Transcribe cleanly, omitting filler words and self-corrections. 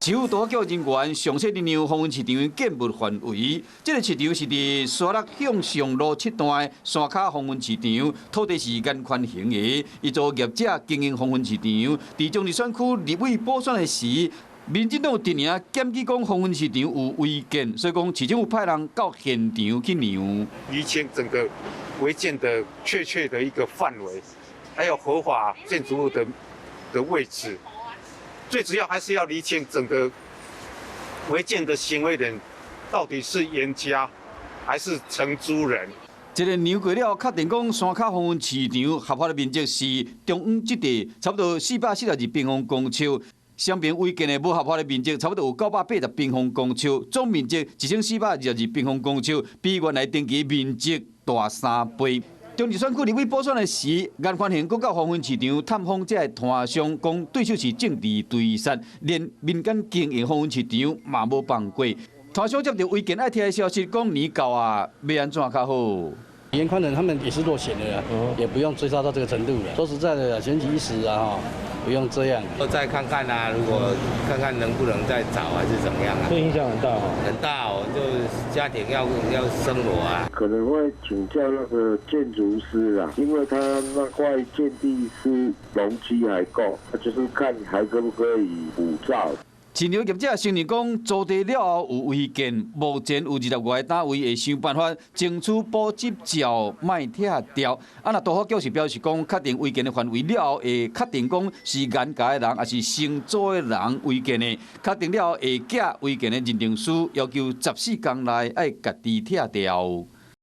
市府拄叫人員詳細研量豐原市場建物範圍。這个市場是佇沙鹿向上路七段的山跤豐原市場，土地是顏寬恆的，伊做業者經營豐原市場。佇中二選區立委補選的時，民進黨陣營檢舉講豐原市場有違建，所以講市政府派人到現場去量。釐清整個違建的確切的一個範圍，還有合法建築物的位置。最主要還是要釐清整個違建的行為人到底是顏家還是承租人。這个量過了，確定講山跤豐原市場合法的面積是中央這地差不多442平方公尺，雙邊違建的無合法的面積差不多有980平方公尺，總面積1422平方公尺，比原來登記面積大3倍。中二選區立委補選的時，顏寬恆閣到豐原市場探訪這个攤商，講對手是政治對殺，連民間經營豐原市場嘛無放過。攤商接著違建愛拆的消息，講年到啊，欲按怎較好？顏寬恆他們也是落選的，也不用追殺到這個程度了。說實在的，選舉一時啊，哈，不用這樣。再看看啊，如果看看能不能再找還是怎麼樣啊？這影響很大哦。很大哦，就家庭要生活啊。可能會請教那個建築師啦，因為他那塊建地是容積還夠，就是看還可不可以補造。市場業者承認講，租地了後有違建，目前有20外个單位會想辦法爭取補執照，莫拆掉。啊，若都發局是表示講，確定違建的範圍了後，會確定講是顏家的人，抑是承租的人違建的。確定了後會寄違建的認定書，要求14天內愛家己拆掉。